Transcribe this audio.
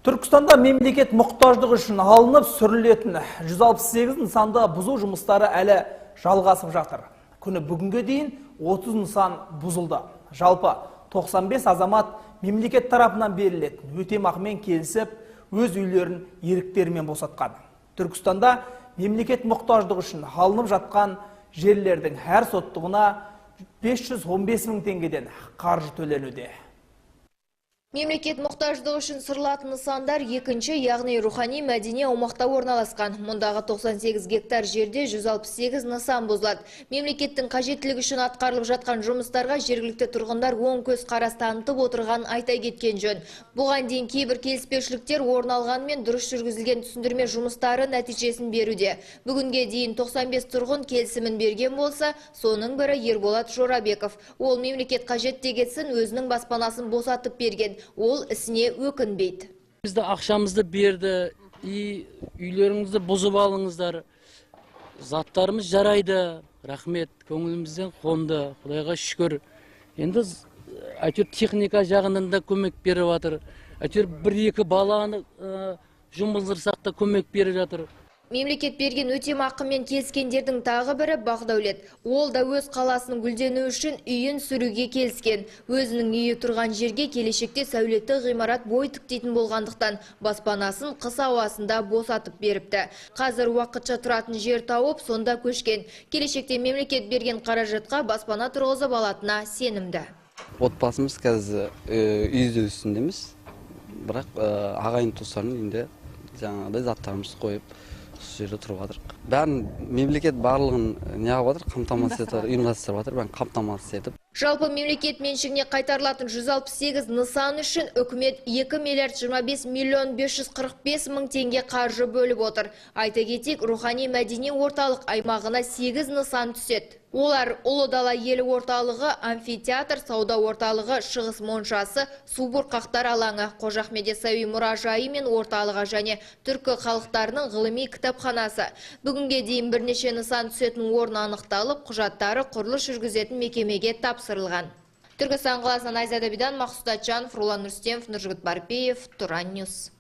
Түркістанда мемлекет мұқтаждығы үшін алынып сүрілетін 168 нысанды бұзу жұмыстары әлі жалғасып жатыр. Күні бүгінге дейін 30 нысан бұзылды. Жалпы 95 азамат мемлекет тарапынан берілетін өтемақымен келісіп, өз үйлерін еріктерімен босатқан. Түркістанда мемлекет мұқтаждығы үшін алынып жатқан жерлердің әр соттығына 515 мың теңгеден қаржы төленуде. Мемлекет мұқтаждығы үшін сырылатын нысандар екінші, яғни рухани мәдени аумақта орналасқан. Мұндағы 98 гектар жерде 168 нысан бұзылады. Мемлекеттің қажеттілігі үшін атқарылып жатқан жұмыстарға жергілікті тұрғындар оң көз қарас танытып отырғанын айта кеткен жөн. Бұған дейін кейбір келіспеушіліктер орын алғанымен, дұрыс жүргізілген түсіндірме жұмыстары нәтижесін беруде. Бүгінге дейін 95 тұрғын келісімін берген болса, соның бірі Ерболат Жорабеков. Ол мемлекет қажет дегесін өзінің баспанасын босатып берген. Ол ісіне өкінбейді. Бізді ақшамызды берді, и үйлеріңізді бұзып алыңыздар. Заттарымыз жарайды, рахмет, көңілімізден қонды, Құдайға шүкір. Енді әйтеуір техника жағынан да көмек беріп жатыр. Әйтеуір бір-екі баланы жұмылдырсақ та көмек беріп жатыр. Мемлекет берген өтемақымен келіскендердің тағы бірі Бақдәулет. Ол да өз қаласының гүлденуі үшін үйін сүруге келіскен. Өзінің үйі тұрған жерге келешекте сәулетті ғимарат бой тіктейтін болғандықтан баспанасын қыс ауасында босатып беріпті. Қазір уақытша тұратын жер тауып, сонда көшкен. Келешекте мемлекет берген қаражатқа баспана тұрғызып алатынына сенімді. Отбасымыз қазір үй іздеу үстіндеміз, бірақ ағайын туыстардың үйінде жаңағыдай заттарымызды қойып сол жерде тұрып жатырық. Бәрін мемлекет барлығын неғып жатыр, қамтамасыз етіп, ұйымдастырып жатыр, бәрін қамтамасыз етіп. Жалпы мемлекет меншігіне қайтарылатын 168 нысан үшін үкімет 2 миллиард 25 миллион 545 мың теңге қаржы бөліп отыр. Айта кетейік, рухани мәдени орталық аймағына 8 нысан түседі. Олар: Ұлы Дала елі орталығы, амфитеатр, сауда орталығы, Шығыс моншасы, су бұрқақтар алаңы, Қожа Ахмет Яссауи мұражайы мен орталығы және түркі халықтарының ғылыми кітапханасы. Бүгінге дейін бірнеше нысан түсетін орын анықталып, құжаттары құрылыс жүргізетін мекемеге тапсырылған. Түркістан қаласынан Айзада Бидан, Мақсұт Атжанов, Рулан Рүстемов, Нұржігіт Барпиев, Тұран Ньюс.